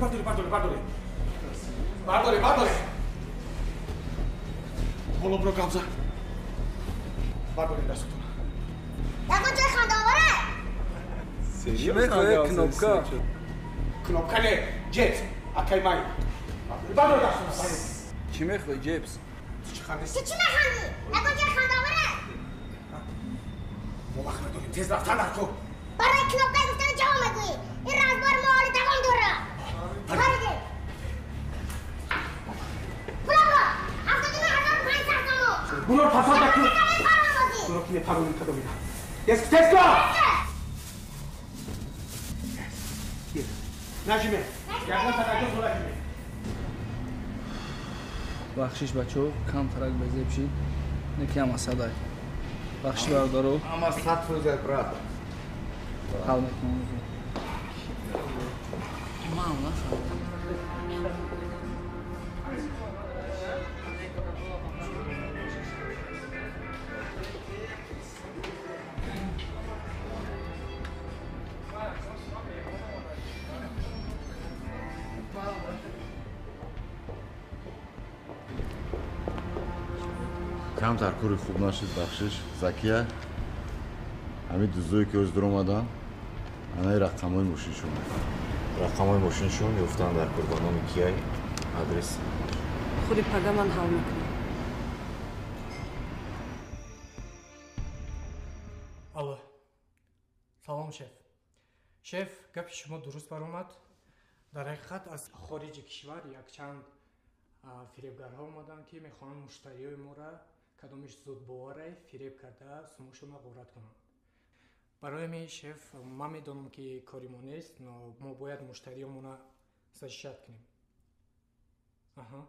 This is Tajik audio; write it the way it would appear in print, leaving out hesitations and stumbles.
Бардори, бардори, бардори. Бардори, бардори. Боло бро гап зад. Бардори дастатон. Ягон ҷои хандаовара? Чӣ мехоҳӣ? Кнопка. Кнопка не, ҷебс. Акай май. Бардори дастатон. Чӣ мехоҳӣ, ҷебс? Ту чӣ хандӣ? Ту чӣ механдӣ? Ягон ҷои хандаовара? Мо вақт надорем, тез рафтан дар кор. Барои кнопкаи гуфтани ҷавоб мегӯӣ. Ин разбор мо ҳоли давом дорад. Паридем. Пуламо, 79 500 сомон. Буно пасад дар кор. Буно ки мепаронем кадомида. Тез, тез кор! Нажиме. Ягон тараҷон нажиме. Бахшиш бачаҳо, кам тарак безеб шид. Не ки ҳама садай. Бахшиш бародаро. Ҳама 100% брат. Ҳал мекунам. Ман нафаҳмидам. Камтар кори хуб нашид, бахшиш. Закия, ҳамин дузое ки ҳоз дуромадан, анаи рақамҳои мошиншон. Рақамҳои мошиншон ёфтан дар кор ба номи кияй, адрес. Худи пага ман ҳал мекунам. Алло. Салом, шеф. Шеф, гапи шумо дуруст баромад. Дар ҳақиқат аз хориҷи кишвар якчанд фиребгарҳо омаданд, ки мехоҳанд муштариҳои моро кадомиш зудбоварай фиреб карда сумушонро ғорат кунанд. Барои ҳамин, шеф, ман медонам, ки кори мо нест, но мо бояд муштариёмона защищать кунем. Аҳа.